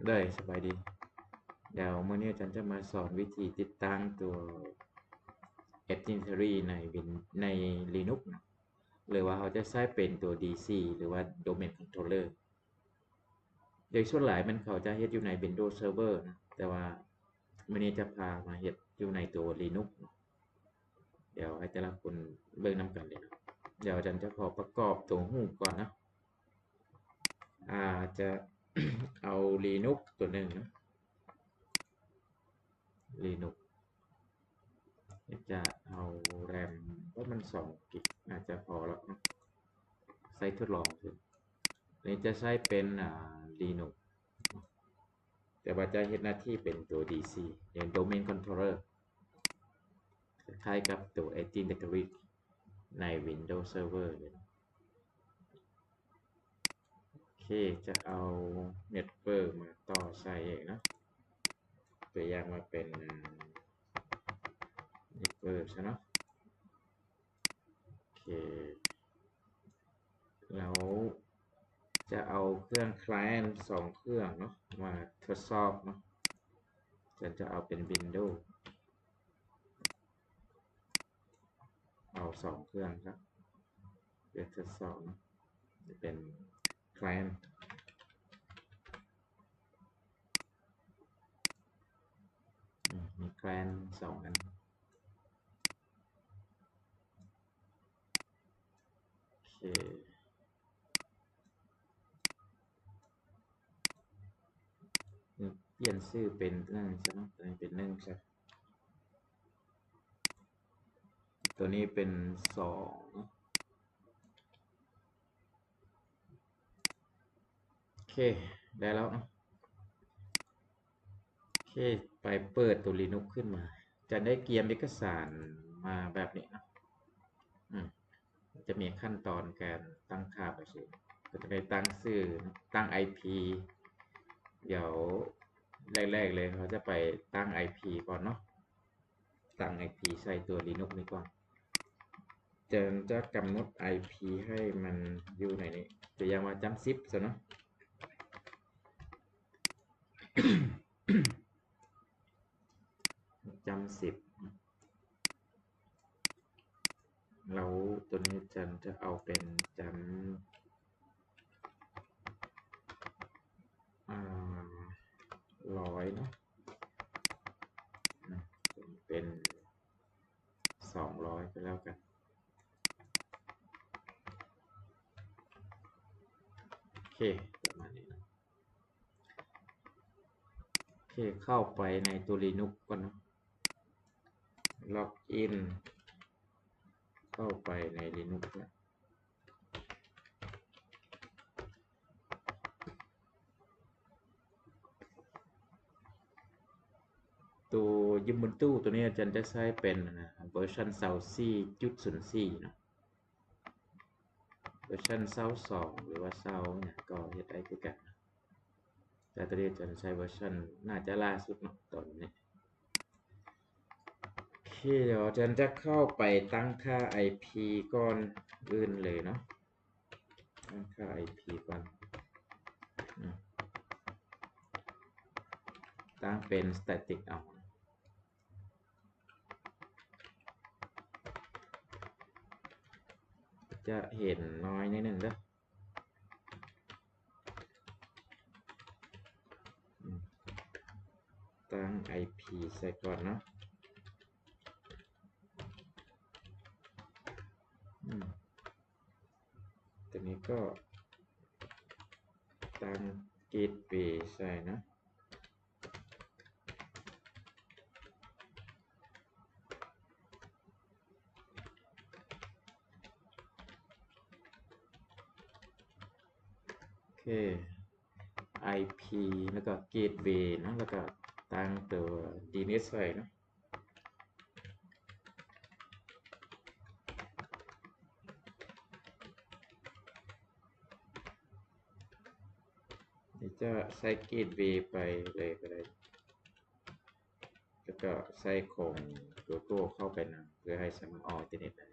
ໂດຍ ສະບາຍດີ. ດຽວມື້ນີ້ອາຈານຈະມາສອນວິທີຕິດຕັ້ງຕົວ Active Directory ໃນວິນ ໃນ Linux ເນາະ ຫຼືວ່າເຮົາຈະໃຊ້ເປັນຕົວ D C ຫຼືວ່າ Domain Controller. ໂດຍສ່ວນຫຼາຍມັນເຂົາຈະເຮັດຢູ່ໃນ Windows Server ນະ ແຕ່ວ່າມື້ນີ້ຈະພາມາເຮັດຢູ່ໃນຕົວ Linux ເນາະ. ດຽວໃຫ້ແຕ່ລະຄົນເບິ່ງນຳກັນເລີຍເນາະ. ດຽວອາຈານຈະຂໍປະກອບຕົວຮູບກ່ອນເນາະ. ອາ ຈະເອົາ Linux ຕົວໜຶ່ງເນາະ Linux ຈະເອົາ RAM ປະມານສອງກິກ ອາດຈະພໍແລ້ວເນາະ ໃຊ້ທົດລອງເບິ່ງ. ນີ້ຈະໃຊ້ເປັນ ອາ Linux ເນາະ ແຕ່ວ່າຈະເຮັດໜ້າທີ່ເປັນຕົວ D C ເປັນ Domain Controller ຄ້າຍໆກັບຕົວ Active Directory ໃນ Windows Server ເລີຍ. ໂອເຄ ຈະເອົາ Network ມາຕໍ່ໃສ່ເອງເນາະ ຕົວຢ່າງວ່າເປັນ Network ຊະເນາະ. ໂອເຄ ແລ້ວຈະເອົາເຄື່ອງ Client ສອງເຄື່ອງເນາະ ມາທົດສອບເນາະ. ຈະ ຈະເອົາເປັນ Windows ເອົາສອງເຄື່ອງ ເພື່ອທົດສອບເນາະ ຈະເປັນ Client ອືມ ມີ Client ສອງອັນ. ໂອເຄ ປ່ຽນຊື່ເປັນໜຶ່ງຊະເນາະ ຕົວນີ້ເປັນໜຶ່ງຊະ. ຕົວນີ້ເປັນສອງເນາະ. ໂອເຄ ໄດ້ແລ້ວເນາະ. ໂອເຄ ໄປເປີດຕົວ Linux ຂຶ້ນມາ ຈະໄດ້ກຽມເອກະສານມາແບບນີ້ເນາະ. ອືມ ຈະມີຂັ້ນຕອນການຕັ້ງຄ່າໄປຊື່ ກໍຈະໄດ້ຕັ້ງຊື່ ຕັ້ງ IP. ດຽວແລກໆເລີຍ ເຮົາຈະໄປຕັ້ງ IP ກ່ອນເນາະ. ຕັ້ງ IP ໃສ່ຕົວ Linux ນີ້ກ່ອນ. ຈະ ຈະກຳນົດ IP ໃຫ້ມັນຢູ່ໃນນີ້ ຕົວຢ່າງວ່າຈ້ຳສິບຊະເນາະ. ຈ້ຳສິບ ແລ້ວຕົວນີ້ຈະ ຈະເອົາເປັນຈ້ຳ ອາ ຮ້ອຍເນາະ ອາ ເປັນສອງຮ້ອຍກໍແລ້ວກັນ. ໂອເຄ ປະມານນີ້ເນາະ. ໂອເຄ ເຂົ້າໄປໃນຕົວ Linux ກ່ອນເນາະ. Login ເຂົ້າໄປໃນ Linux ລະ ຕົວ Ubuntu ຕົວນີ້ອາຈານຈະໃຊ້ເປັນ ອາ ເວີຊັນຊາວສີ່ຈຸດສູນສີ່ເນາະ. ເວີຊັນຊາວສອງ ຫຼືວ່າຊາວຫຍັງກໍເຮັດໄດ້ຄືກັນ. ແຕ່ຕົວນີ້ອາຈານໃຊ້ເວີຊັນໜ້າຈະລ່າສຸດເນາະ ຕອນນີ້. ໂອເຄ ດຽວອາຈານຈະເຂົ້າໄປຕັ້ງຄ່າ IP ກ່ອນອື່ນເລີຍເນາະ. ຕັ້ງຄ່າ IP ກ່ອນ ອືມ ຕັ້ງເປັນ static ເອົາ. ຈະເຫັນນ້ອຍໜ້ອຍໜຶ່ງເດີ. ອືມ ຕັ້ງ IP ໃສ່ກ່ອນເນາະ. ອືມ ຕົວນີ້ກໍຕັ້ງ Gateway ໃສ່ເນາະ. ໂອເຄ IP ແລ້ວກໍ Gateway ເນາະ ແລ້ວກໍຕັ້ງຕົວ DNS ໃສ່ເນາະ. ນີ້ຈະໃສ່ Gateway ໄປເລີຍກໍໄດ້ ແລ້ວກໍໃສ່ຂອງ Google ເຂົ້າໄປນຳ ເພື່ອໃຫ້ສາມາດອອກອິນເຕີເນັດໄດ້. ໂອ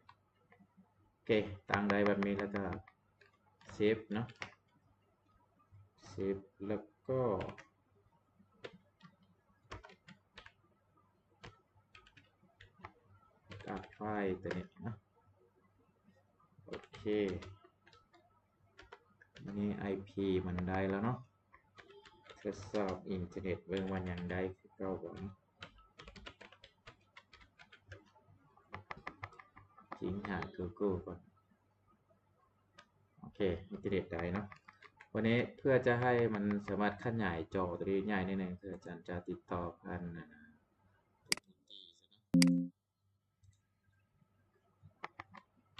ເຄ ຕັ້ງໄດ້ແບບນີ້ແລ້ວກໍ Save ເນາະ. Save ແລ້ວກໍ Wi-Fi ຕົວນີ້ເນາະ. ໂອເຄ ອັນນີ້ IP ມັນໄດ້ແລ້ວເນາະ. ທົດສອບອິນເຕີເນັດເບິ່ງວ່າຍັງໄດ້ຄືເກົ່າບໍ່ເນາະ. ຈິງຫາ Google ກ່ອນ. ໂອເຄ ອິນເຕີເນັດໄດ້ເນາະ. ວັນນີ້ເພື່ອຈະໃຫ້ມັນສາມາດຂະຫຍາຍຈໍຕົວນີ້ໃຫຍ່ໜ້ອຍໜຶ່ງ ຄືອາຈານຈະຕິດຕໍ່ຜ່ານ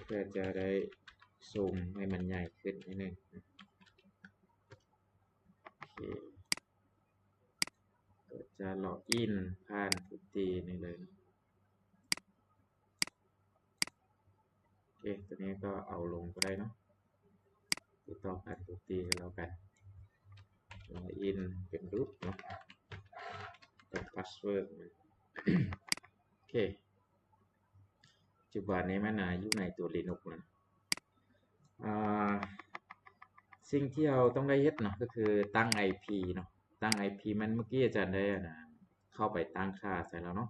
ເພື່ອຈະໄດ້ຊູມໃຫ້ມັນໃຫຍ່ຂຶ້ນໜ້ອຍໜຶ່ງ. ໂອເຄ ກໍຈະລັອກອິນຜ່ານ Putty ນີ້ເລີຍ. ໂອເຄ ຕົວນີ້ກໍເອົາລົງກໍໄດ້ເນາະ, ຕິດຕໍ່ຜ່ານ Putty ກໍແລ້ວກັນ. ລັອກອິນເປັນ root ເນາະ ກັບ password ມັນ. ໂອເຄ ປັດຈຸບັນນີ້ມັນນະຢູ່ໃນຕົວ Linux ນະ. ອ່າ ສິ່ງທີ່ເຮົາຕ້ອງໄດ້ເຮັດເນາະ ກໍຄືຕັ້ງ IP ເນາະ. ຕັ້ງ IP ແມ່ນເມື່ອກີ້ອາຈານໄດ້ ອັນນະ ເຂົ້າໄປຕັ້ງຄ່າໃສ່ແລ້ວເນາະ.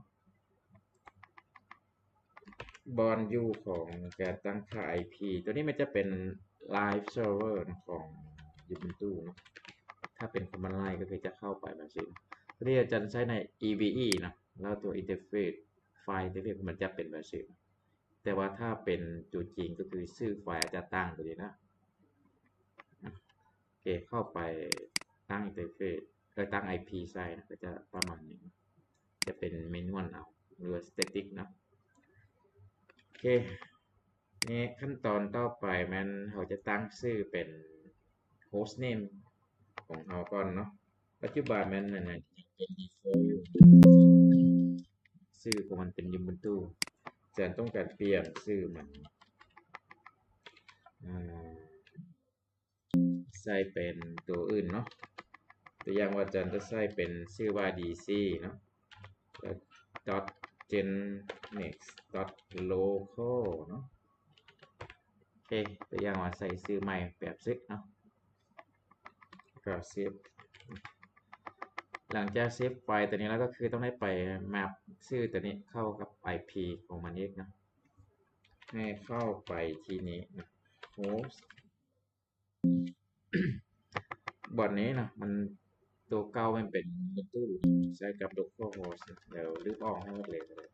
ບ່ອນຢູ່ຂອງການຕັ້ງຄ່າ IP ຕົວນີ້ມັນຈະເປັນ live server ຂອງ Ubuntu ເນາະ. ຖ້າເປັນ command line ກໍຄືຈະເຂົ້າໄປແບບຊີ້. ຕົວນີ້ອາຈານໃຊ້ໃນ EVE ເນາະ ແລ້ວຕົວ interface file interface ມັນຈະເປັນແບບຊີ້. ແຕ່ວ່າຖ້າເປັນຕົວຈິງກໍຄືຊື່ໄຟລ໌ອາດຈະຕ່າງໄປເລີຍນະ. ໂອເຄ ເຂົ້າໄປຕັ້ງອິນເຕີເຟສ ເອີ ຕັ້ງ IP ໃສ່ນະ ກໍຈະປະມານນີ້ ຈະເປັນ manual ເອົາ ຫຼືວ່າ static ເນາະ. ໂອເຄ ນີ້ຂັ້ນຕອນຕໍ່ໄປແມ່ນເຮົາຈະຕັ້ງຊື່ເປັນ host name ຂອງເຮົາກ່ອນເນາະ. ປັດຈຸບັນແມ່ນອັນນັ້ນ ຍັງເປັນ default ຊື່ຂອງມັນເປັນ Ubuntu. ອາຈານຕ້ອງການປ່ຽນຊື່ມັນ ອາ ໃສ່ເປັນຕົວອື່ນເນາະ. ຕົວຢ່າງວ່າອາຈານຈະໃສ່ເປັນຊື່ວ່າ DC ເນາະ ແລ້ວ dot genix dot local ເນາະ. ໂອເຄ ຕົວຢ່າງວ່າໃສ່ຊື່ໃໝ່ແບບຊີ້ເນາະ ກໍ save. ຫຼັງຈາກ save ໄຟລ໌ຕົວນີ້ແລ້ວ ກໍຄືຕ້ອງໄດ້ໄປ map ຊື່ຕົວນີ້ເຂົ້າກັບ IP ຂອງມັນອີກເນາະ. ໃຫ້ເຂົ້າໄປທີ່ນີ້ນະ host ບ່ອນນີ້ນະ ມັນ ຕົວເກົ່າມັນເປັນ Ubuntu ໃຊ້ກັບ localhost ແລ້ວລຶບອອກໃຫ້ໝົດເລີຍກໍໄດ້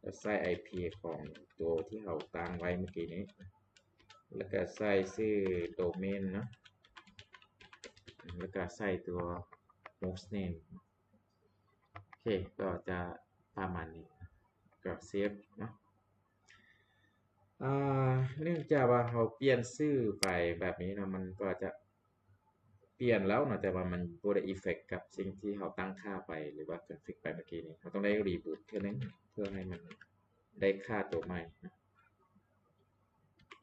ແລ້ວໃສ່ IP ຂອງຕົວທີ່ເຮົາຕັ້ງໄວ້ເມື່ອກີ້ນີ້ ແລ້ວກໍໃສ່ຊື່ domain ເນາະ ແລ້ວກໍໃສ່ຕົວ host name. ໂອເຄ ກໍຈະປະມານນີ້ ກໍ save ເນາະ. ອາ ເນື່ອງຈາກວ່າເຮົາປ່ຽນຊື່ໄປແບບນີ້ເນາະ ມັນກໍຈະປ່ຽນແລ້ວເນາະ ແຕ່ວ່າມັນບໍ່ໄດ້ affect ກັບສິ່ງທີ່ເຮົາຕັ້ງຄ່າໄປ ຫຼືວ່າ config ໄປເມື່ອກີ້ນີ້. ເຮົາຕ້ອງໄດ້ reboot ເທື່ອໜຶ່ງ ເພື່ອໃຫ້ມັນໄດ້ຄ່າຕົວໃໝ່ເນາະ.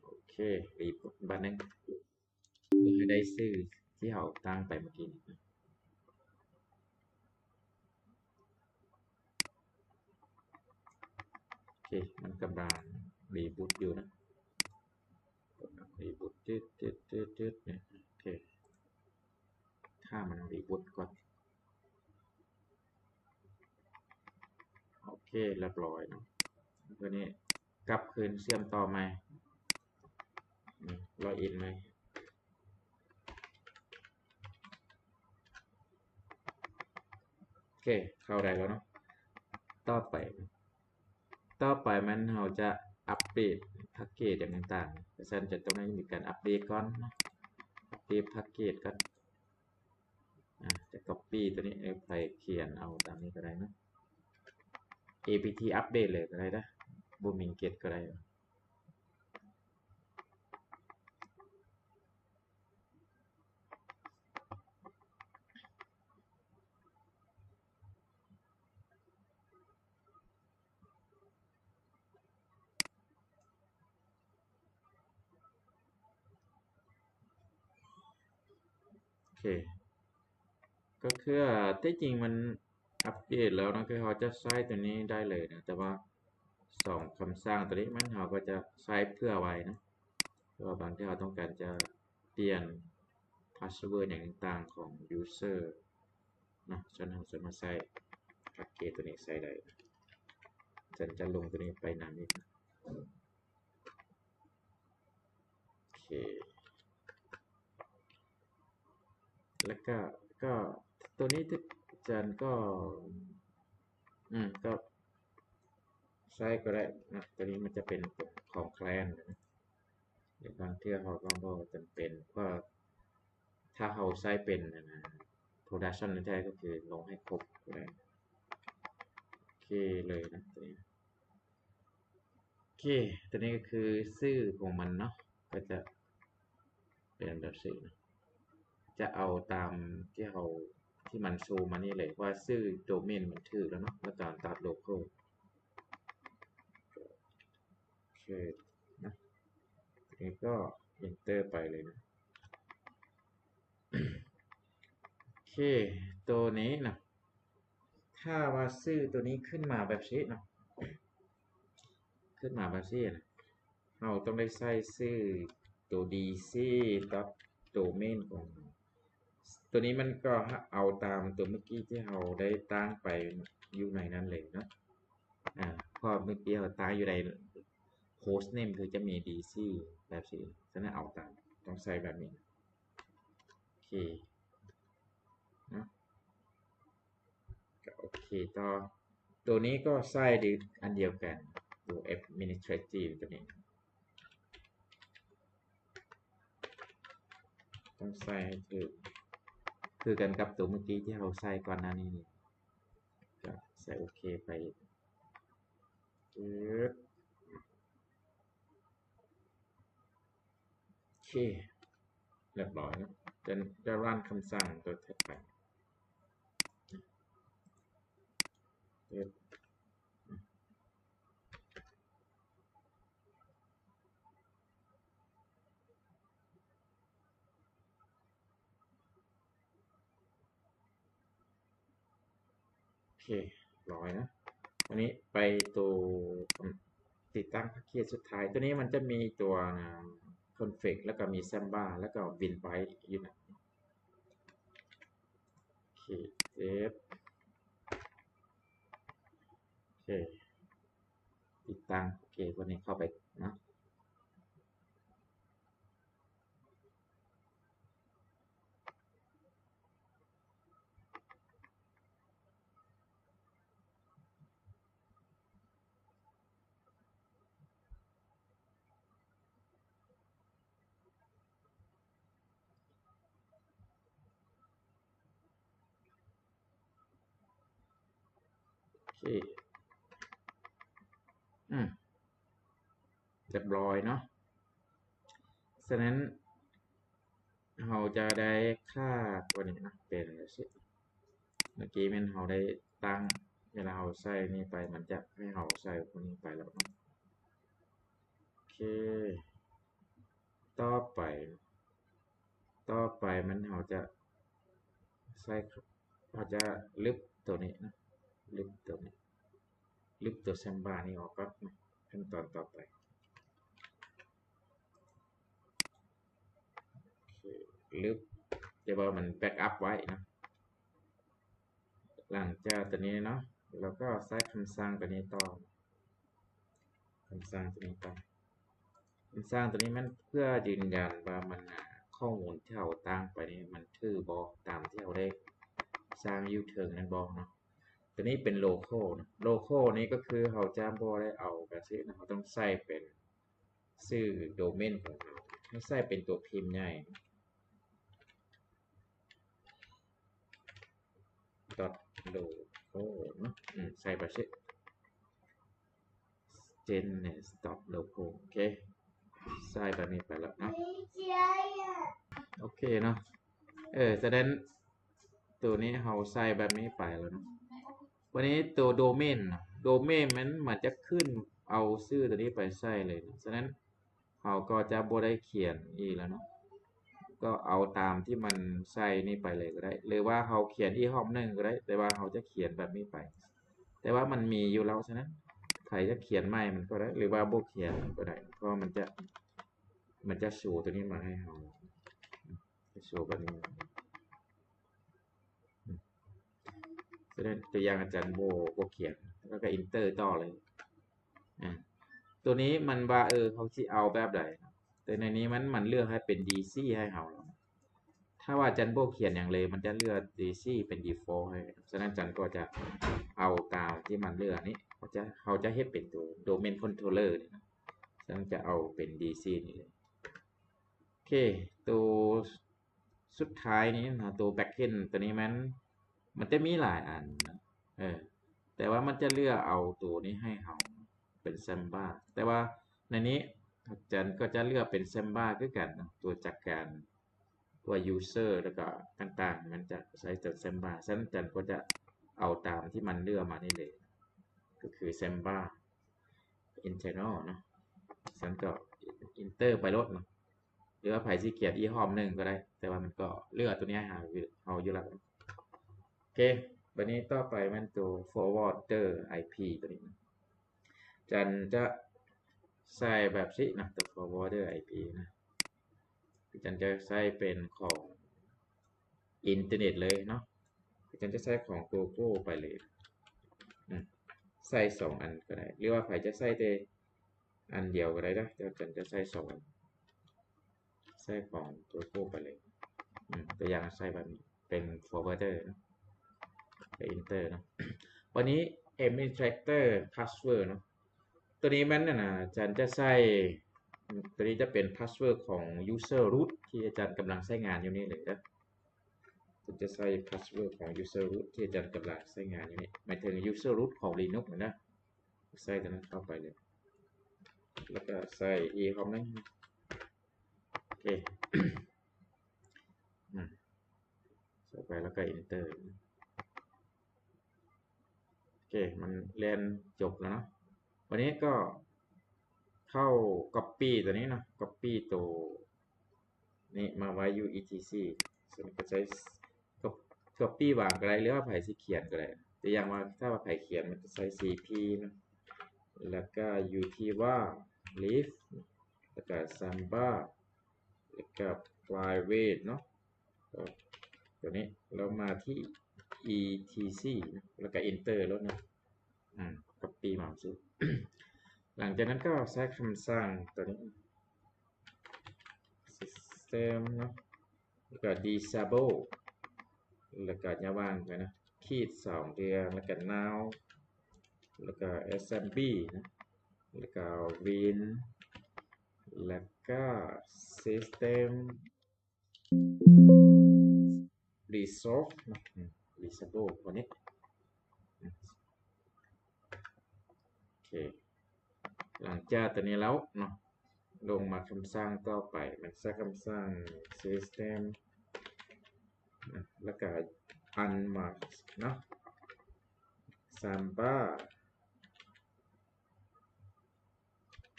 ໂອເຄ reboot ບາດໜຶ່ງ. ເພື່ອໃຫ້ໄດ້ຊື່ທີ່ເຮົາຕັ້ງໄປເມື່ອກີ້ນີ້. ໂອເຄ ມັນກຳລັງ reboot ຢູ່ນະ reboot ຈຶດໆໆໆ ນີ້. ໂອເຄ ຖ້າມັນ reboot ກ່ອນ. ໂອເຄ ຮຽບຮ້ອຍເນາະ. ຕົວນີ້ກັບຄືນເຊື່ອມຕໍ່ໃໝ່ ອືມ login ໃໝ່. ໂອເຄ ເຂົ້າໄດ້ແລ້ວເນາະ. ຕໍ່ໄປ ຕໍ່ໄປແມ່ນເຮົາຈະອັບເດດພາກເກດຫຍັງຕ່າງໆ ເພາະສະນັ້ນຈະຕ້ອງໄດ້ມີການອັບເດດກ່ອນເນາະ ອັບເດດພາກເກດກ່ອນ. ອາ ຈະ copy ຕົວນີ້ ເອີ ໃຜຂຽນເອົາຕາມນີ້ກໍໄດ້ເນາະ apt update ເລີຍກໍໄດ້ເດີ ບໍ່ມີ get ກໍໄດ້. ໂອເຄ ກໍຄືທີ່ຈິງມັນອັບເດດແລ້ວເນາະ ຄືເຮົາຈະໃຊ້ຕົວນີ້ໄດ້ເລີຍນະ ແຕ່ວ່າສອງຄຳສັ່ງຕົວນີ້ມັນ ເຮົາກໍຈະໃຊ້ເຜື່ອໄວ້ນະ ເພາະວ່າບາງທີເຮົາຕ້ອງການຈະປ່ຽນ password ຫຍັງຕ່າງໆຂອງ user ເນາະ ສະນັ້ນເຮົາສາມາດໃຊ້ package ຕົວນີ້ໃຊ້ໄດ້. ອາຈານຈະລົງຕົວນີ້ໄປນຳອີກ. ໂອເຄ ແລ້ວກໍ ກໍຕົວນີ້ອາຈານກໍ ອືມ ກໍໃຊ້ກໍໄດ້ນະ. ຕົວນີ້ມັນຈະເປັນຂອງ clan ນະ ບາງເທື່ອເຮົາກໍບໍ່ຈຳເປັນ ເພາະວ່າຖ້າເຮົາໃຊ້ເປັນອັນນະ production ແທ້ໆ ກໍຄືລົງໃຫ້ຄົບກໍໄດ້. ໂອເຄເລີຍນະ ຕົວນີ້. ໂອເຄ ຕົວນີ້ກໍຄືຊື່ຂອງມັນເນາະ ກໍຈະເປັນແບບຊີ້ນະ ຈະເອົາຕາມທີ່ເຮົາ ທີ່ມັນໂຊມານີ້ເລີຍ ວ່າຊື່ໂດເມນມັນຖືກແລ້ວເນາະ ແລ້ວກໍ dot local. ໂອເຄນະ ນີ້ກໍ enter ໄປເລີຍນະ. ໂອເຄ ໂຕນີ້ນະ ຖ້າວ່າຊື່ໂຕນີ້ຂຶ້ນມາແບບຊີ້ເນາະ ຂຶ້ນມາແບບຊີ້ນະ ເຮົາຕ້ອງໄດ້ໃສ່ຊື່ໂຕ dc dot domain ຂອງເຮົາ. ໂຕນີ້ມັນກໍເອົາຕາມໂຕເມື່ອກີ້ທີ່ເຮົາໄດ້ຕັ້ງໄປຢູ່ໃນນັ້ນເລີຍເນາະ. ອາ ເພາະເມື່ອກີ້ເຮົາຕັ້ງຢູ່ໃນ host name ຄືຈະມີ dc ແບບຊີ້ ສະນັ້ນເອົາຕາມ ຕ້ອງໃສ່ແບບນີ້. ໂອເຄເນາະ ກໍໂອເຄຕໍ່. ໂຕນີ້ກໍໃສ່ອັນດຽວກັນ ໂຕ administrative ໂຕນີ້ ຕ້ອງໃສ່ໃຫ້ຖືກ ຄືກັນກັບໂຕເມື່ອກີ້ທີ່ເຮົາໃສ່ກ່ອນໜ້ານີ້. ກໍໃສ່ໂອເຄໄປ. ໂອເຄ ຮຽບຮ້ອຍເນາະ. ຈະ ຈະຣັນຄຳສັ່ງຕົວຖັດໄປ. ໂອເຄ ຮຽບຮ້ອຍນະ. ອັນນີ້ໄປໂຕ ອາ ຕິດຕັ້ງພາກເຂດສຸດທ້າຍ. ໂຕນີ້ມັນຈະມີຕົວ ອາ config ແລ້ວກໍມີ Samba ແລ້ວກໍ WinByte ຢູ່ນະ. ໂອເຄ ເຊບ ໂອເຄ ຕິດຕັ້ງ. ໂອເຄ ວັນນີ້ເຂົ້າໄປນະ. ໂອເຄ ອືມ ຮຽບຮ້ອຍເນາະ. ສະນັ້ນ ເຮົາຈະໄດ້ຄ່າຕົວນີ້ນະ ເປັນຈັ່ງຊີ້. ເມື່ອກີ້ແມ່ນເຮົາໄດ້ຕັ້ງ ເວລາເຮົາໃສ່ນີ້ໄປ ມັນຈະໃຫ້ເຮົາໃສ່ພວກນີ້ໄປແລ້ວເນາະ. ໂອເຄ ຕໍ່ໄປ ຕໍ່ໄປມັນ ເຮົາຈະໃສ່ ເຮົາຈະລຶບຕົວນີ້ນະ ລຶບຕົວນີ້ ລຶບຕົວ Samba ນີ້ອອກກ່ອນນະ. ຂັ້ນຕອນຕໍ່ໄປ ໂອເຄ ລຶບ ແຕ່ວ່າມັນ backup ໄວ້ນະ. ຫຼັງຈາກຕົວນີ້ເນາະ ແລ້ວກໍໃຊ້ຄຳສັ່ງຕົວນີ້ຕໍ່ ຄຳສັ່ງຕົວນີ້ຕໍ່. ຄຳສັ່ງຕົວນີ້ແມ່ນເພື່ອຢືນຢັນວ່າມັນ ອາ ຂໍ້ມູນທີ່ເຮົາຕັ້ງໄປນີ້ມັນຖືກບໍ່ ຕາມທີ່ເຮົາໄດ້ສ້າງຢູ່ເທິງນັ້ນບໍ່ເນາະ. ຕົວນີ້ເປັນ local ເນາະ local ນີ້ກໍຄືເຮົາຈະບໍ່ໄດ້ເອົາແບບຊີ້ນະ ເຮົາຕ້ອງໃສ່ເປັນຊື່ໂດເມນຂອງເຮົາ ໃຫ້ໃສ່ເປັນຕົວພິມໃຫຍ່ dot local ເນາະ ອືມ ໃສ່ໄປຊິ genius dot local. ໂອເຄ ໃສ່ແບບນີ້ໄປແລ້ວເນາະ. ໂອເຄເນາະ ເອີ ສະນັ້ນ ໂຕນີ້ເຮົາໃສ່ແບບນີ້ໄປແລ້ວເນາະ. ບາດນີ້ໂຕໂດເມນ ໂດເມນມັນ ມັນຈະຂຶ້ນເອົາຊື່ໂຕນີ້ໄປໃສ່ເລີຍເນາະ. ສະນັ້ນ ເຮົາກໍຈະບໍ່ໄດ້ຂຽນອີກແລ້ວເນາະ ກໍເອົາຕາມທີ່ມັນໃສ່ນີ້ໄປເລີຍກໍໄດ້ ຫຼືວ່າເຮົາຂຽນອີກຮອບໜຶ່ງກໍໄດ້ ແຕ່ວ່າເຮົາຈະຂຽນແບບນີ້ໄປ ແຕ່ວ່າມັນມີຢູ່ແລ້ວ. ສະນັ້ນ ໃຜຈະຂຽນໃໝ່ມັນກໍໄດ້ ຫຼືວ່າບໍ່ຂຽນມັນກໍໄດ້ ເພາະວ່າມັນຈະ ມັນຈະໂຊຕົວນີ້ມາໃຫ້ເຮົາ ຈະໂຊແບບນີ້. ສະນັ້ນ ຕົວຢ່າງອາຈານບໍ່ ບໍ່ຂຽນ ແລ້ວກໍ enter ຕໍ່ເລີຍ. ອາ ຕົວນີ້ມັນວ່າ ເອີ ເຮົາຊິເອົາແບບໃດ ແຕ່ໃນນີ້ມັນ ມັນເລືອກໃຫ້ເປັນ ດີຊີ ໃຫ້ເຮົາແລ້ວ. ຖ້າວ່າຈັນບໍ່ຂຽນຫຍັງເລີຍ ມັນຈະເລືອກ ດີຊີ ເປັນ ດີຟອລ ໃຫ້. ສະນັ້ນຈັນກໍຈະເອົາຕາມທີ່ມັນເລືອກນີ້ ເຮົາຈະ ເຮົາຈະເຮັດເປັນຕົວ ໂດເມນຄອນໂທລເລີນີ້ນະ. ສະນັ້ນຈະເອົາເປັນ ດີຊີ ນີ້ເລີຍ. ໂອເຄ ຕົວສຸດທ້າຍນີ້ນະ ຕົວແບັກເອັນຕົວນີ້ມັນ ມັນຈະມີຫຼາຍອັນນະ ເອີ ແຕ່ວ່າມັນຈະເລືອກເອົາຕົວນີ້ໃຫ້ເຮົາ ເປັນແຊມບາ ແຕ່ວ່າໃນນີ້ຈັນກໍຈະເລືອກເປັນແຊມບາຄືກັນເນາະ ຕົວຈັດການ ຕົວຢູເຊີ ແລ້ວກໍຕ່າງໆ ມັນຈະໃຊ້ຕົວແຊມບາ. ສະນັ້ນຈັນກໍຈະເອົາຕາມທີ່ມັນເລືອກມານີ້ເລີຍ ກໍຄືແຊມບາ internal ເນາະ. ສະນັ້ນກໍ enter ໄປໂລດເນາະ ຫຼືວ່າໃຜຊິຂຽນອີກຮອບໜຶ່ງກໍໄດ້ ແຕ່ວ່າມັນກໍເລືອກຕົວນີ້ໃຫ້ເຮົາຢູ່ແລ້ວ. ໂອເຄ ບາດນີ້ຕໍ່ໄປແມ່ນຕົວ forwarder IP ຕົວນີ້ນະ ຈັນຈະໃສ່ແບບນີ້ນະ ຕົວ forwarder IP ນະ ຈັນຈະໃສ່ເປັນຂອງອິນເຕີເນັດເລີຍເນາະ. ຈັນຈະໃສ່ຂອງ Google ໄປເລີຍ ອາ ໃສ່ສອງອັນກໍໄດ້ ຫຼືວ່າໃຜຈະໃສ່ແຕ່ອັນດຽວກໍໄດ້ເດີ ແຕ່ຈັນຈະໃສ່ສອງອັນ ໃສ່ຂອງ Google ໄປເລີຍ. ອາ ຕົວຢ່າງໃສ່ແບບນີ້ ເປັນ forwarder ເນາະ ແລ້ວ enter ເນາະ. ບາດນີ້ administrator password ເນາະ ຕົວນີ້ແມ່ນອັນນະ ອາຈານຈະໃສ່ ຕົວນີ້ຈະເປັນ password ຂອງ user root ທີ່ອາຈານກຳລັງໃຊ້ງານຢູ່ນີ້ເລີຍເດີ. ເພິ່ນຈະໃສ່ password ຂອງ user root ທີ່ອາຈານກຳລັງໃຊ້ງານຢູ່ນີ້ ໝາຍເຖິງ user root ຂອງ Linux ຫັ້ນນະ. ໃສ່ຕົວນັ້ນເຂົ້າໄປເລີຍ ແລ້ວກໍໃສ່ອີກຮອບໜຶ່ງ. ໂອເຄ ອາ ໃສ່ໄປແລ້ວກໍ enter. ໂອເຄ ມັນແລ່ນຈົບແລ້ວເນາະ. ບາດນີ້ກໍເຂົ້າ copy ຕົວນີ້ເນາະ copy ໂຕນີ້ມາໄວ້ຢູ່ etc. ສະນັ້ນກໍໃຊ້ copy ວາງກໍໄດ້ ຫຼືວ່າໃຜຊິຂຽນກໍໄດ້. ຕົວຢ່າງວ່າ ຖ້າວ່າໃຜຂຽນ ມັນຈະໃຊ້ cp ເນາະ ແລ້ວກໍຢູ່ທີ່ວ່າ lib ແລ້ວກໍ samba ແລ້ວກໍ private ເນາະ ຕົວນີ້ ແລ້ວມາທີ່ etc ເນາະ ແລ້ວກໍ enter ໂລດເນາະ. ອາ copy ມາຊື່ ຫຼັງຈາກນັ້ນກໍໃຊ້ຄຳສັ່ງຕົວນີ້ system ເນາະ ແລ້ວກໍ disable ແລ້ວກໍຢ່າຫວ່າງໄປນະ ຂີດສອງເທື່ອ ແລ້ວກໍ now ແລ້ວກໍ assembly ນະ ແລ້ວກໍ win ແລ້ວກໍ system resolve ເນາະ ອາ resolve ຕົວນີ້. ໂອເຄ ຫຼັງຈາກຕົວນີ້ແລ້ວເນາະ ລົງມາຄຳສັ່ງຕໍ່ໄປ ມັນໃຊ້ຄຳສັ່ງ system ນະ ແລ້ວກໍ unmask ເນາະ samba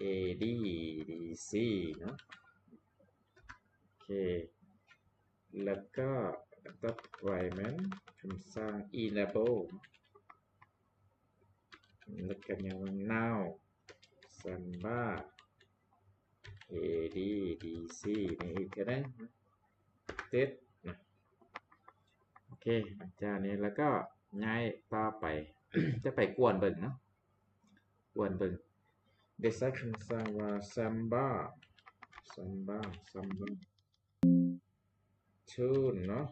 addc ເນາະ. ໂອເຄ ແລ້ວກໍຕໍ່ໄປແມ່ນຄຳສັ່ງ enable ແລ້ວກໍຍັງ now samba addc ນີ້ອີກເທື່ອໜຶ່ງ test ນະ. ໂອເຄ ຫຼັງຈາກນີ້ແລ້ວກໍຍ້າຍຕໍ່ໄປ ຈະໄປກວນເບິ່ງເນາະ ກວນເບິ່ງ ໄດ້ໃຊ້ຄຳສັ່ງວ່າ samba samba samba tune ເນາະ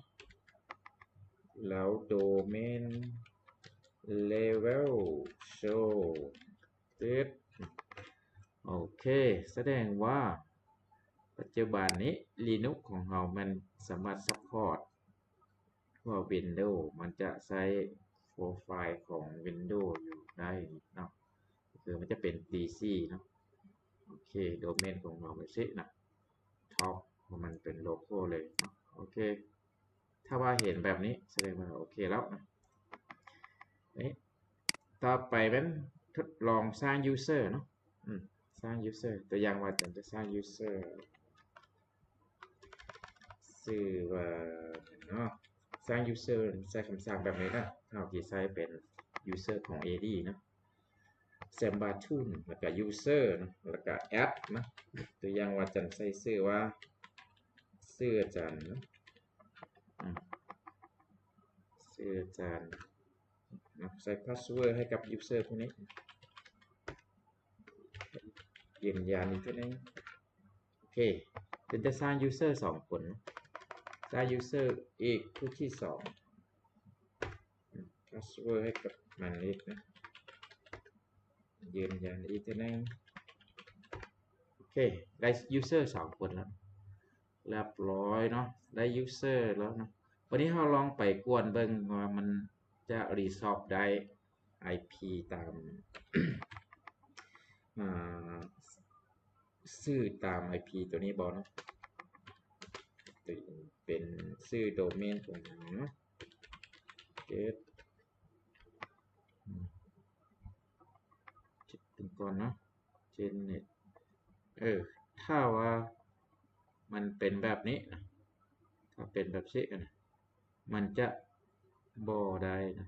ແລ້ວ domain level show test. ໂອເຄ ສະແດງວ່າປັດຈຸບັນນີ້ Linux ຂອງເຮົາແມ່ນສາມາດ support ພວກ Windows ມັນຈະໃຊ້ໂປຣໄຟລ໌ຂອງ Windows ຢູ່ໄດ້ເນາະ ຄືມັນຈະເປັນ DC ເນາະ. ໂອເຄ domain ຂອງເຮົາແມ່ນຊີ້ນະ top ຂອງມັນເປັນ local ເລີຍເນາະ. ໂອເຄ ຖ້າວ່າເຫັນແບບນີ້ ສະແດງວ່າໂອເຄແລ້ວນະ. ນີ້ ຕໍ່ໄປແມ່ນທົດລອງສ້າງ user ເນາະ ອືມ ສ້າງ user ຕົວຢ່າງວ່າຈັນຈະສ້າງ user ຊື່ວ່າເນາະ ສ້າງ user ໃຊ້ຄຳສັ່ງແບບນີ້ນະ ເຮົາຊິໃຊ້ເປັນ user ຂອງ AD ເນາະ samba tune ແລ້ວກະ user ເນາະ ແລ້ວກະ add ເນາະ ຕົວຢ່າງວ່າຈັນໃສ່ຊື່ວ່າ ຊື່ອາຈານເນາະ ອືມ ຊື່ອາຈານ ເນາະ ໃສ່ password ໃຫ້ກັບ user ພວກນີ້. ຢືນຢັນອີກເທື່ອໜຶ່ງ. ໂອເຄ ເປັນແຕ່ສ້າງ user ສອງຄົນເນາະ ສ້າງ user ອີກຜູ້ທີສອງ password ໃຫ້ກັບໝາຍເລກນະ ຢືນຢັນອີກເທື່ອໜຶ່ງ. ໂອເຄ ໄດ້ user ສອງຄົນແລ້ວ ລຽບຮ້ອຍເນາະ ໄດ້ user ແລ້ວເນາະ. ບັດນີ້ເຮົາລອງໄປກວນເບິ່ງວ່າມັນຈະ resolve ໄດ້ IP ຕາມ ອ່າ ຊື່ຕາມ IP ຕົວນີ້ບໍ່ເນາະ ເປັນຊື່ໂດເມນຂອງເຮົາເນາະ ເຈັດ ເຈັດເປັນກ່ອນເນາະ Gennet ເອີ ຖ້າວ່າມັນເປັນແບບນີ້ນະ ຖ້າເປັນແບບຊີ້ນະ ມັນຈະບໍ່ໄດ້ນະ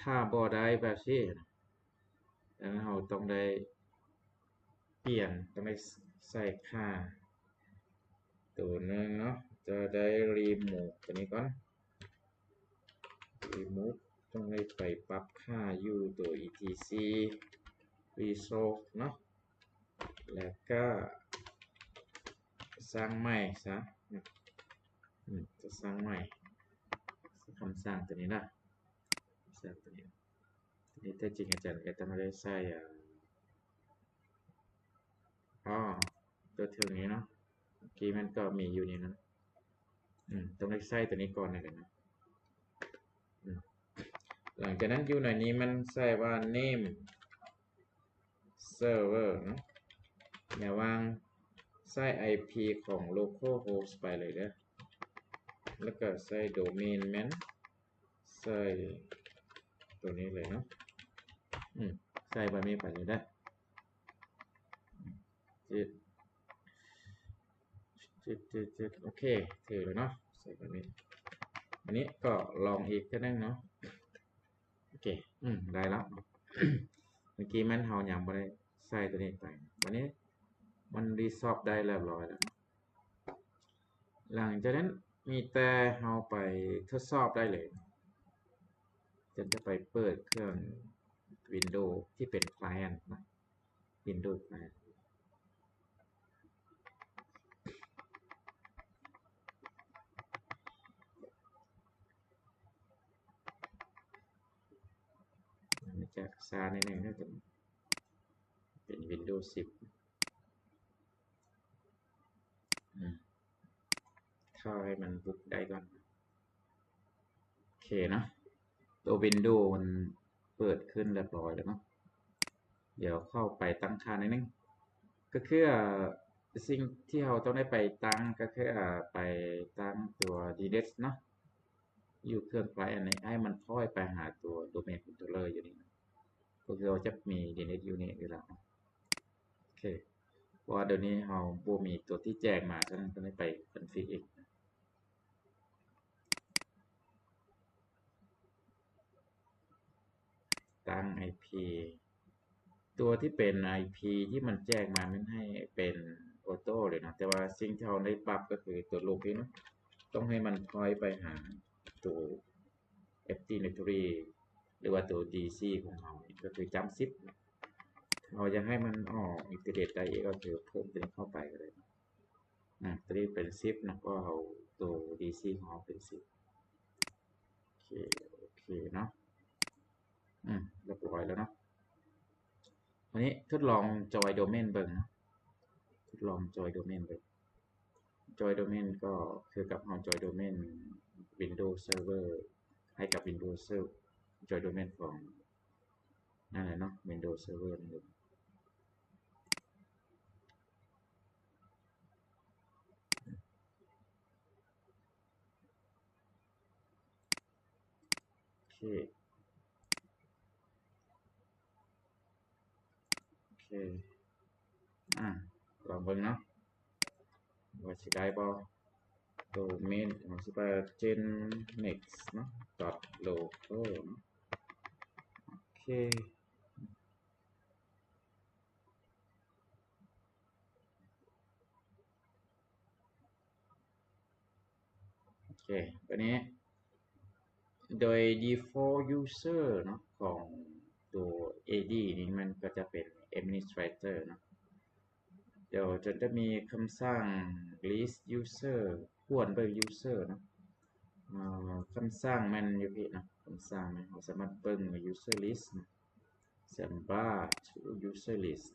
ຖ້າບໍ່ໄດ້ແບບຊີ້ນະ ແລ້ວເຮົາຕ້ອງໄດ້ປ່ຽນ ຕ້ອງໄດ້ໃສ່ຄ່າໂຕໜຶ່ງເນາະ ຈະໄດ້ remove ຕົວນີ້ກ່ອນ remove ຕ້ອງໄດ້ໄປປັບຄ່າຢູ່ໂຕ etc resolve ເນາະ ແລ້ວກໍສ້າງໃໝ່ຊະ ອືມ ຈະສ້າງໃໝ່ ຄຳສັ່ງຕົວນີ້ນະ ຄຳສັ່ງຕົວນີ້ ຕົວນີ້ແທ້ຈິງອາຈານກໍຕ້ອງໄດ້ໃສ່ ອໍ ຕົວເທິງນີ້ເນາະ ເມື່ອກີ້ມັນກໍມີຢູ່ນີ້ນະ ອືມ ຕ້ອງໄດ້ໃສ່ຕົວນີ້ກ່ອນນະ ອືມ ຫຼັງຈາກນັ້ນຢູ່ໃນນີ້ມັນໃສ່ວ່າ name server ເນາະ ລະຫວ່າງໃສ່ IP ຂອງ localhost ໄປເລີຍເດີ້ ແລ້ວກໍໃສ່ໂດເມນແມ່ນ ໃສ່ຕົວນີ້ເລີຍເນາະ ອືມ ໃສ່ແບບນີ້ໄປເລີຍເດີ້ ເຈັດ ເຈັດ ເຈັດ ເຈັດ ໂອເຄ ຖືກແລ້ວເນາະ ໃສ່ແບບນີ້ ອັນນີ້ກໍລອງອີກເທື່ອໜຶ່ງເນາະ ໂອເຄ ອືມ ໄດ້ແລ້ວ ເມື່ອກີ້ແມ່ນເຮົາຍັງບໍ່ໄດ້ໃສ່ຕົວນີ້ໄປ ບັດນີ້ມັນ resolve ໄດ້ລຽບຮ້ອຍແລ້ວເນາະ ຫຼັງຈາກນັ້ນມີແຕ່ເຮົາໄປທົດສອບໄດ້ເລີຍ ຈະ ຈະໄປເປີດເຄື່ອງ Windows ທີ່ເປັນ client ນະ Windows client ມັນຈະຊ້າໜ້ອຍໜຶ່ງເນາະ ເປັນ Windows ສິບ ອືມ ຖ້າໃຫ້ມັນບຸກໄດ້ກ່ອນ ໂອເຄເນາະ ຕົວ Windows ມັນເປີດຂຶ້ນລຽບຮ້ອຍແລ້ວເນາະ ດຽວເຂົ້າໄປຕັ້ງຄ່າໜ້ອຍໜຶ່ງ ກໍຄື ເອີ ສິ່ງທີ່ເຮົາຕ້ອງໄດ້ໄປຕັ້ງ ກໍຄື ເອີ ໄປຕັ້ງຕົວ DNS ເນາະ ຢູ່ເຄື່ອງ client ນີ້ ໃຫ້ມັນ point ໄປຫາຕົວ domain controller ຢູ່ນີ້ ກໍຄືເຮົາຈະມີ DNS ຢູ່ນີ້ຢູ່ແລ້ວເນາະ ໂອເຄ ເພາະວ່າດຽວນີ້ເຮົາບໍ່ມີຕົວທີ່ແຈ້ງມາ ສະນັ້ນຕ້ອງໄດ້ໄປ config ອີກ ຕັ້ງ IP ຕົວທີ່ເປັນ IP ທີ່ມັນແຈ້ງມາແມ່ນໃຫ້ເປັນ auto ເລີຍເນາະ ແຕ່ວ່າສິ່ງທີ່ເຮົາໄດ້ປັບກໍຄືຕົວ loop ນີ້ເນາະ ຕ້ອງໃຫ້ມັນ point ໄປຫາຕົວ Active Directory ຫຼືວ່າຕົວ DC ຂອງເຮົານີ້ ກໍຄືຈຳສິບ ເຮົາຢາກໃຫ້ມັນອອກ activate ໄດ້ອີກ ກໍຄືເພີ່ມຕົວນີ້ເຂົ້າໄປກໍໄດ້ ນະ ຕົວນີ້ເປັນສິບນະ ກໍເອົາຕົວ DC ຂອງເຮົາເປັນສິບ ໂອເຄ ໂອເຄເນາະ ອືມ ລຽບຮ້ອຍແລ້ວເນາະ ວັນນີ້ທົດລອງ join domain ເບິ່ງເນາະ ທົດລອງ join domain ເບິ່ງ join domain ກໍຄືກັບເຮົາ join domain Windows Server ໃຫ້ກັບ Windows Server join domain ຂອງ ນັ້ນແຫຼະເນາະ Windows Server ນັ້ນເອງ ໂອເຄ ໂອເຄ ອ່າ ລອງເບິ່ງເນາະ ວ່າຊິໄດ້ບໍ່ ໂດເມນ ເຮົາຊິໄປ gennet ເນາະ .local ເນາະ ໂອເຄ ໂອເຄ ບາດນີ້ ໂດຍ default user ເນາະ ຂອງຕົວ AD ນີ້ ມັນກໍຈະເປັນ administrator ເນາະ ດຽວຈະ ຈະມີຄຳສັ່ງ list user ກວນເບິ່ງ user ເນາະ. ເອີ ຄຳສັ່ງແມ່ນຢູ່ພີ້ເນາະ, ຄຳສັ່ງແມ່ນ ເຮົາສາມາດເບິ່ງ user list ເນາະ, samba to user list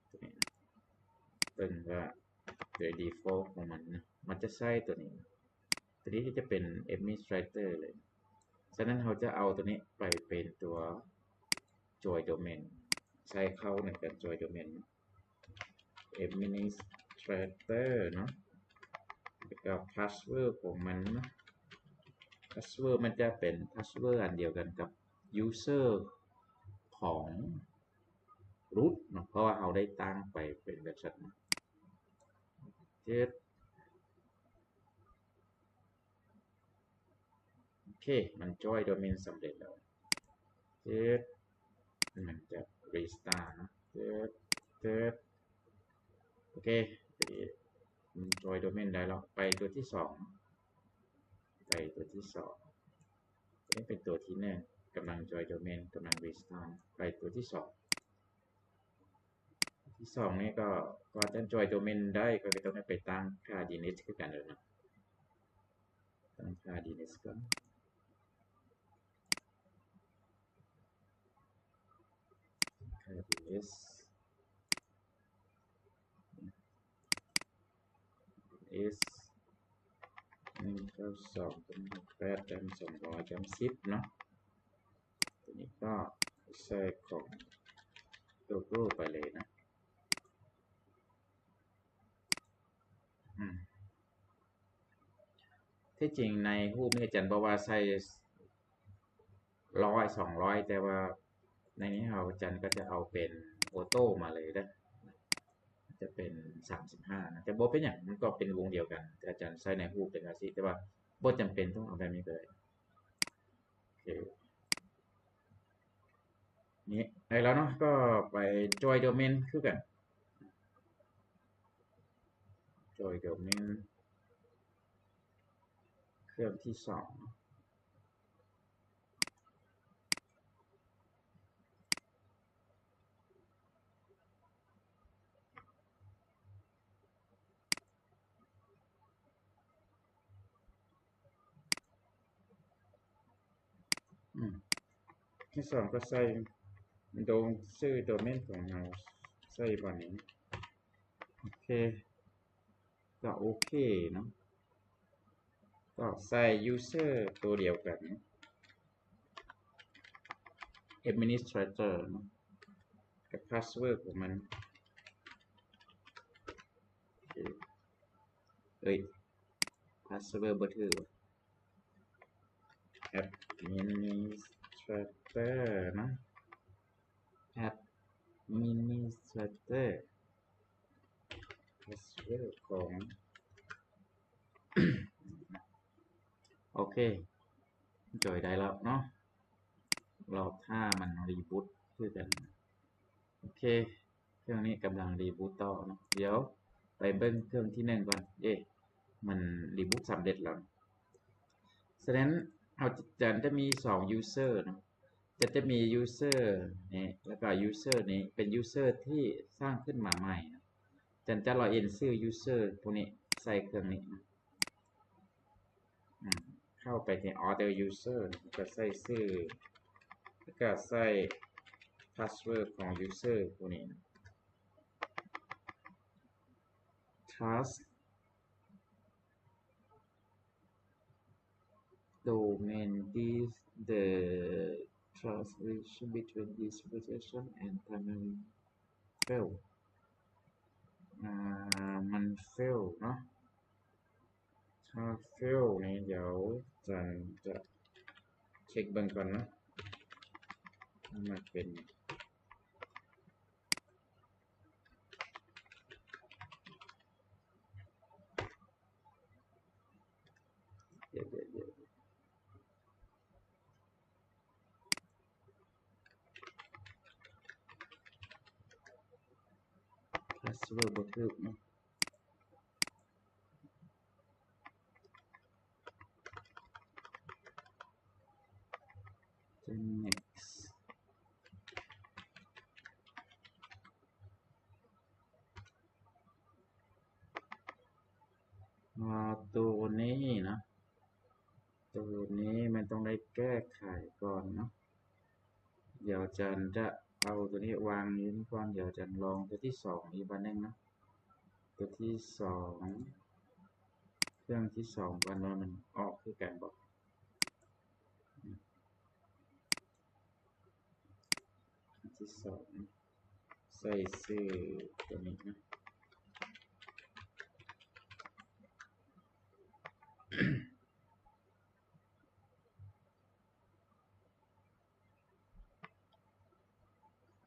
ຕົວນີ້ເນາະ. ເບິ່ງວ່າໂດຍ default ຂອງມັນນະ ມັນຈະໃຊ້ຕົວນີ້. ຕົວນີ້ຈະເປັນ administrator ເລີຍ. ສະນັ້ນເຮົາຈະເອົາຕົວນີ້ໄປເປັນຕົວ join domain ໃສ່ເຂົ້າໃນການ join domain administrator ເນາະ ແລ້ວກໍ password ຂອງມັນເນາະ. password ມັນຈະເປັນ password ອັນດຽວກັນກັບ user ຂອງ root ເນາະ ເພາະວ່າເຮົາໄດ້ຕັ້ງໄປເປັນແບບຊັ້ນເນາະ. ເຈັດ ໂອເຄ ມັນ join domain ສຳເລັດແລ້ວ. ເຈັດ ມັນຈະ restart ເນາະ. ເຈັດ ເຈັດ ໂອເຄ ຕົວນີ້ມັນ join domain ໄດ້ແລ້ວ. ໄປຕົວທີສອງ ໄປຕົວທີສອງ. ຕົວນີ້ເປັນຕົວທີໜຶ່ງ ກຳລັງ join domain ກຳລັງ restart. ໄປຕົວທີສອງ ທີສອງນີ້ກໍ ກໍຈະ join domain ໄດ້ ກໍຕ້ອງໄດ້ໄປຕັ້ງຄ່າ D N S ຄືກັນເນາະ, ຕັ້ງຄ່າ D N S ກ່ອນ. ຄ່າ D N S S ໜຶ່ງເກົ້າສອງ ແປດ ສອງຮ້ອຍ ສິບ ເນາະ. ຕົວນີ້ກໍໃສ່ຂອງ Google ໄປເລີຍນະ. ອືມ ທີ່ຈິງໃນຮູບນີ້ອາຈານບອກວ່າໃສ່ຮ້ອຍ ສອງຮ້ອຍ ແຕ່ວ່າໃນນີ້ເຮົາ ອາຈານກໍຈະເອົາເປັນ auto ມາເລີຍເດີ້, ຈະເປັນສາມສິບຫ້ານະ. ແຕ່ບໍ່ເປັນຫຍັງ ມັນກໍເປັນວົງດຽວກັນ ແຕ່ອາຈານໃສ່ໃນຮູບເປັນຈັ່ງຊີ້ ແຕ່ວ່າບໍ່ຈຳເປັນຕ້ອງເອົາແບບນີ້ກໍໄດ້. ໂອເຄ ນີ້ໄດ້ແລ້ວເນາະ, ກໍໄປ join domain ຄືກັນ. join domain ເຄື່ອງທີສອງ. ອືມ ທີສອງກໍໃສ່ໂດ ຊື່ໂດເມນຂອງເຮົາ ໃສ່ບ່ອນນີ້. ໂອເຄ ກໍໂອເຄເນາະ, ກໍໃສ່ user ຕົວດຽວກັນ administrator ເນາະ ກັບ password ຂອງມັນ. ໂອເຄ ເອີຍ password ບໍ່ຖືກວ່າ administrator ເນາະ administrator password ຂອງ ໂອເຄ join ໄດ້ແລ້ວເນາະ, ລໍຖ້າມັນ reboot ຄືກັນ. ໂອເຄ ເຄື່ອງນີ້ກຳລັງ reboot ຕໍ່ເນາະ, ດຽວໄປເບິ່ງເຄື່ອງທີໜຶ່ງກ່ອນ. ເອ ມັນ reboot ສຳເລັດແລ້ວ. ສະນັ້ນ ເຮົາຈະ ຈະມີສອງ user ເນາະ, ຈະ ຈະມີ user ນີ້ ແລ້ວກໍ user ນີ້ເປັນ user ທີ່ສ້າງຂຶ້ນມາໃໝ່ເນາະ. ຈັນຈະ login ຊື່ user ຜູ້ນີ້ໃສ່ເຄື່ອງນີ້ ອືມ ເຂົ້າໄປທີ່ other user ແລ້ວກໍໃສ່ຊື່ ແລ້ວກໍໃສ່ password ຂອງ user ຜູ້ນີ້ task domain this the translation between this application and primary fail ອ່າ ມັນ fail ເນາະ. ຖ້າ fail ນີ້ ດຽວຈັນຈະເຊັກເບິ່ງກ່ອນເນາະ ມັນເປັນ ດຽວ ດຽວ ດຽວ password ບໍ່ຖືກເນາະ. Then next. ຕົວນີ້ເນາະ ຕົວນີ້ມັນຕ້ອງໄດ້ແກ້ໄຂກ່ອນເນາະ. ດຽວອາຈານຈະເອົາຕົວນີ້ວາງຢູ່ນີ້ກ່ອນ ດຽວອາຈານລອງຕົວທີສອງອີກບາດໜຶ່ງເນາະ ຕົວທີສອງ ເຄື່ອງທີສອງກ່ອນວ່າມັນອອກຄືກັນບໍ່. ອັນທີສອງ ໃສ່ຊື່ຕົວນີ້ນະ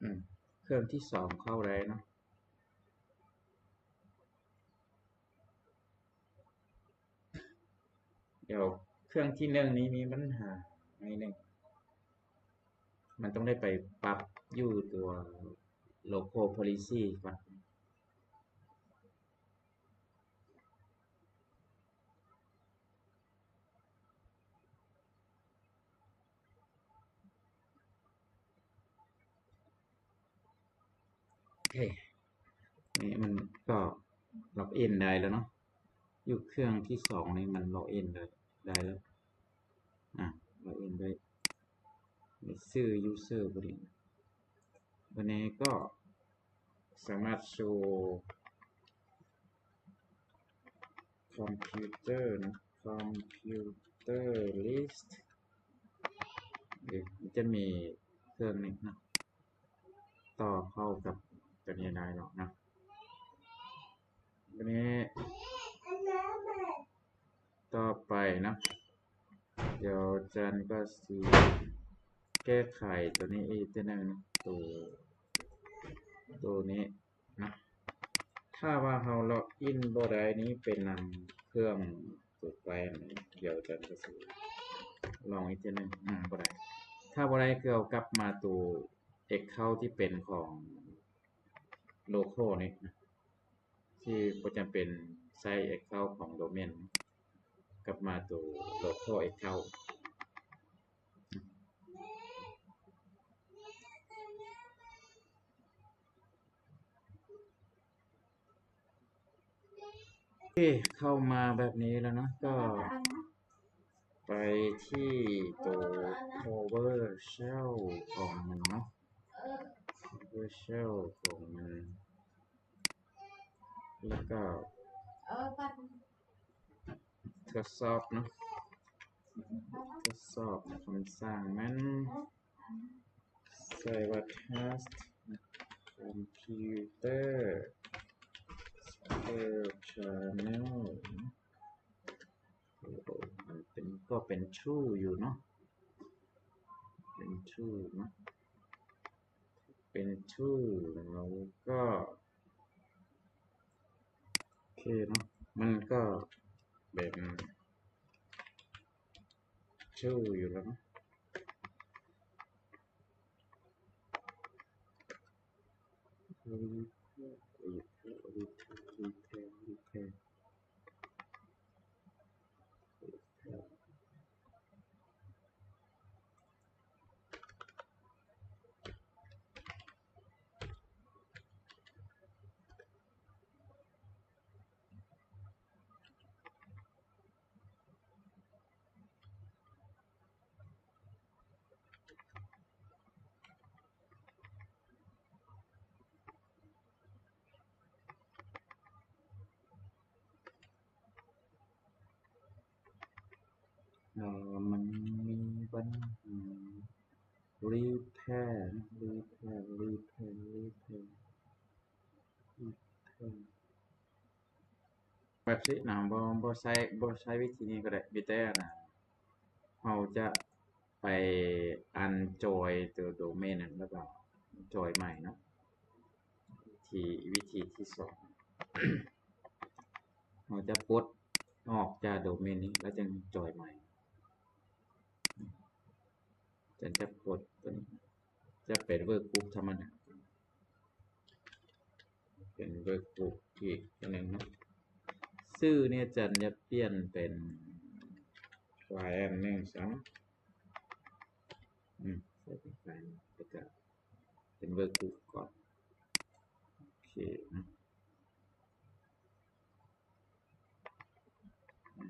ອືມ ເຄື່ອງທີສອງເຂົ້າໄດ້ເນາະ. ດຽວເຄື່ອງທີໜຶ່ງນີ້ມີບັນຫາໜ້ອຍໜຶ່ງ ມັນຕ້ອງໄດ້ໄປປັບຢູ່ຕົວ Local Policy ກ່ອນ. ໂອເຄ ນີ້ມັນກໍລັອກອິນໄດ້ແລ້ວເນາະ ຢູ່ເຄື່ອງທີສອງນີ້ມັນລັອກອິນໄດ້ ໄດ້ແລ້ວ ອາ ລັອກອິນໄດ້ ມີຊື່ user ບໍ່ດີ ບາດນີ້ກໍສາມາດໂຊ ຄອມພິວເຕີນະ ຄອມພິວເຕີລິສ ເອີ ມັນຈະມີເຄື່ອງນີ້ນະ ຕໍ່ເຂົ້າກັບຕົວນີ້ໄດ້ແລ້ວນະ. ບາດນີ້ຕໍ່ໄປນະ ດຽວອາຈານກໍຊິແກ້ໄຂຕົວນີ້ອີກເທື່ອໜຶ່ງນະ ຕົວ ຕົວນີ້ ນະ ຖ້າວ່າເຮົາລັອກອິນບໍ່ໄດ້ນີ້ ເປັນນຳເຄື່ອງຕົວໄປ ດຽວອາຈານກໍຊິລອງອີກເທື່ອໜຶ່ງ ອືມ ບໍ່ໄດ້ ຖ້າບໍ່ໄດ້ຄືເອົາກັບມາຕົວແອັກເຄົາທີ່ເປັນຂອງ Local ນີ້ນະ ທີ່ບໍ່ຈຳເປັນໃຊ້ແອັກເຄົາຂອງໂດເມນ ກັບມາຕົວ Local Account. ໂອເຄ ເຂົ້າມາແບບນີ້ແລ້ວເນາະ ກໍໄປທີ່ໂຕ PowerShell ຂອງມັນເນາະ PowerShell ຂອງມັນ ແລ້ວກໍ ທົດສອບເນາະ ທົດສອບຄຳສັ່ງມັນ ໃສ່ວ່າ test computer per channel ໂອ້ ມັນເປັນ ກໍເປັນ true ຢູ່ເນາະ ເປັນ true ເນາະ ເປັນ true ແລ້ວກໍ ໂອເຄເນາະ ມັນກໍເປັນ true ຢູ່ແລ້ວເນາະ repair repair repair repair repair ເອີ ມັນມີບັນຫາ repair repair repair repair repair ແບບຊີ້ນະ ບໍ່ ບໍ່ໃຊ້ ບໍ່ໃຊ້ວິທີນີ້ກໍໄດ້ ມີແຕ່ອັນນະ ເຮົາຈະໄປ unjoin ຕົວໂດເມນນັ້ນ ແລ້ວກໍ join ໃໝ່ເນາະ ທີ່ ວິທີທີສອງ ເຮົາຈະປົດອອກຈາກໂດເມນນີ້ ແລ້ວຈຶ່ງ join ໃໝ່ ຈັ່ງຈະປົດຕົວນີ້ ຈະເປັນ workbook ທຳມະດາ ເປັນ workbook ອີກອັນໜຶ່ງເນາະ ຊື່ນີ້ອາຈານຈະປ່ຽນເປັນ client ໜຶ່ງຊະ ອືມ ໃສ່ເປັນ client ແລ້ວກະເປັນ workbook ກ່ອນ ໂອເຄເນາະ.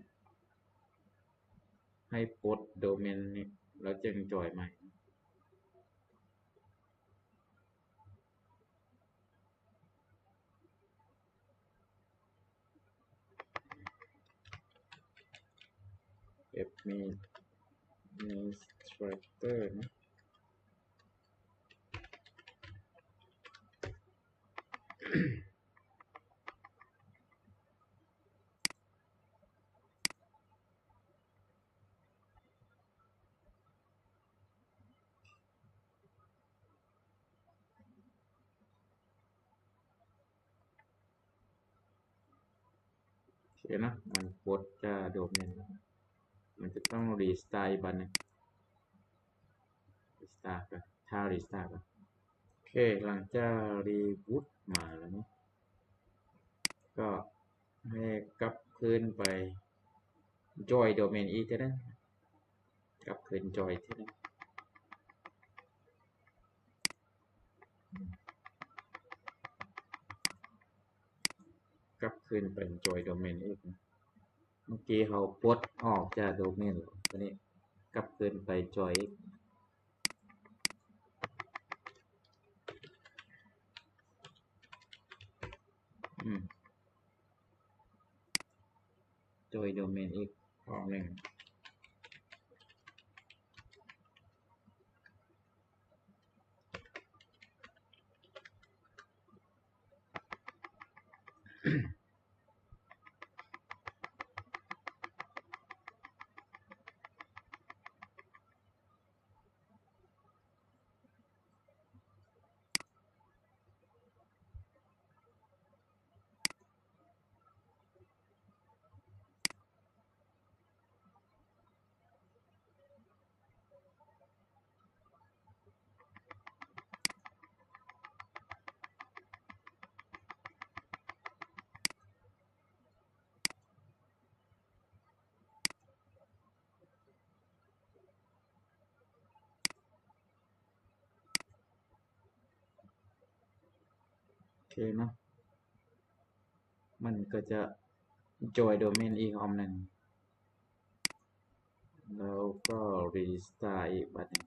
ໃຫ້ປົດໂດເມນນີ້ ແລ້ວຈຶ່ງຈອຍໃໝ່. ແອັດມິນ ແອັດມິນສະຕຣາກເຕີເນາະ. ໂອເຄເນາະ ມັນປົດຈາກໂດເມນ ມັນຈະຕ້ອງຣີສະຕາດອີກບັດໜຶ່ງ. ຣີສະຕາດກ່ອນ ຖ້າຣີສະຕາດກ່ອນ. ໂອເຄ ຫຼັງຈາກຣີບູດມາແລ້ວເນາະ ກໍໃຫ້ກັບຄືນໄປຈອຍໂດເມນອີກເທື່ອໜຶ່ງ. ກັບຄືນຈອຍເທື່ອໜຶ່ງ ກັບຄືນໄປຈອຍໂດເມນອີກ. ເມື່ອກີ້ເຮົາປົດອອກຈາກໂດເມນແລ້ວ ບາດນີ້ກັບຄືນໄປຈອຍອີກ. ອືມ ຈອຍໂດເມນອີກຮອບໜຶ່ງ. ໂອເຄເນາະ ມັນກໍຈະຈອຍໂດເມນອີກຮອບໜຶ່ງ ແລ້ວກໍຣີສະຕາດອີກບັດໜຶ່ງ.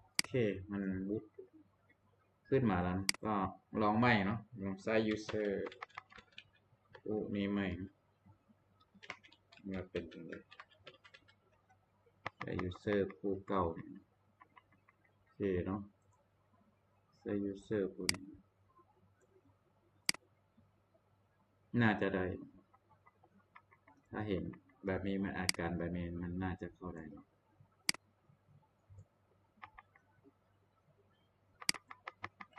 ໂອເຄ ມັນບູດຂຶ້ນມາແລ້ວ ກໍລອງໃໝ່ເນາະ ລອງໃຊ້ຢູເຊີຜູ້ນີ້ໃໝ່ ວ່າເປັນຈັ່ງໃດ ໃຊ້ຢູເຊີຜູ້ເກົ່ານີ້. ໂອເຄເນາະ ໃຊ້ຢູເຊີຜູ້ນີ້ ໜ້າຈະໄດ້ ຖ້າເຫັນແບບນີ້ ມັນອາການແບບນີ້ ມັນໜ້າຈະເຂົ້າໄດ້ເນາະ.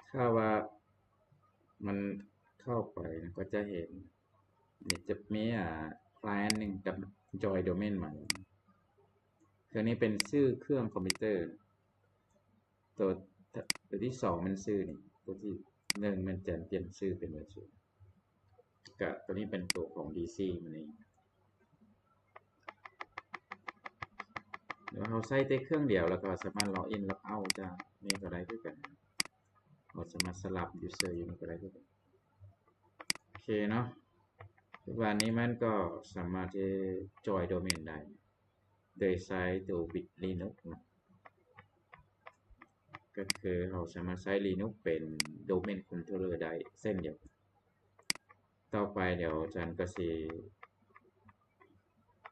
ຖ້າວ່າມັນເຂົ້າໄປ ມັນກໍຈະເຫັນ ນີ້ຈະມີ ອາ ຄລາຍອັນໜຶ່ງກັບຈອຍໂດເມນໃໝ່. ເຄື່ອງນີ້ເປັນຊື່ເຄື່ອງຄອມພິວເຕີ ໂຕ ໂຕທີສອງແມ່ນຊື່ນີ້ ໂຕທີໜຶ່ງແມ່ນຈະປ່ຽນຊື່ເປັນແບບນີ້ ກະໂຕນີ້ເປັນໂຕຂອງດີຊີມັນເອງ. ຫຼືວ່າເຮົາໃຊ້ແຕ່ເຄື່ອງດຽວ ແລ້ວກໍສາມາດລັອກອິນລັອກເອົາຈາກນີ້ກໍໄດ້ຄືກັນ ເຮົາສາມາດສະຫຼັບຢູເຊີຢູ່ນີ້ກໍໄດ້ຄືກັນ. ໂອເຄເນາະ ທຸກວັນນີ້ມັນກໍສາມາດທີ່ຈອຍໂດເມນໄດ້ ໂດຍໃຊ້ໂຕບິດລີນຸກເນາະ ກໍຄືເຮົາສາມາດໃຊ້ລີນຸກເປັນໂດເມນຄອນໂທລເລີໄດ້ເຊັ່ນດຽວກັນ. ຕໍ່ໄປດຽວອາຈານກໍຊິ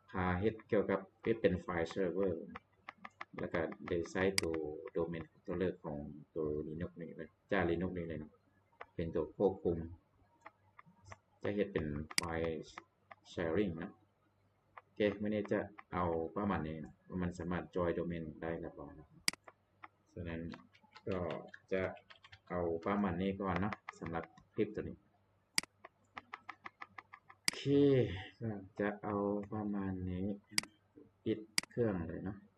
ພາເຮັດກ່ຽວກັບເຮັດເປັນໄຟລ໌ເຊີເວີ ແລ້ວກໍໄດ້ໃຊ້ໂຕໂດເມນຄອນໂທລເລີຂອງໂຕລີນຸກນີ້ເລີຍ ຈາກລີນຸກນີ້ເລີຍເນາະ ເປັນໂຕຄວບຄຸມ ຈະເຮັດເປັນໄຟລ໌ແຊຣິງເນາະ. ໂອເຄ ມື້ນີ້ຈະເອົາປະມານນີ້ເນາະ ວ່າມັນສາມາດຈອຍໂດເມນໄດ້ຫຼືບໍ່ເນາະ. ສະນັ້ນກໍຈະເອົາປະມານນີ້ກ່ອນເນາະ ສຳລັບຄລິບໂຕນີ້. ໂອເຄ ກໍຈະເອົາປະມານນີ້ ປິດເຄື່ອງເລີຍເນາະ.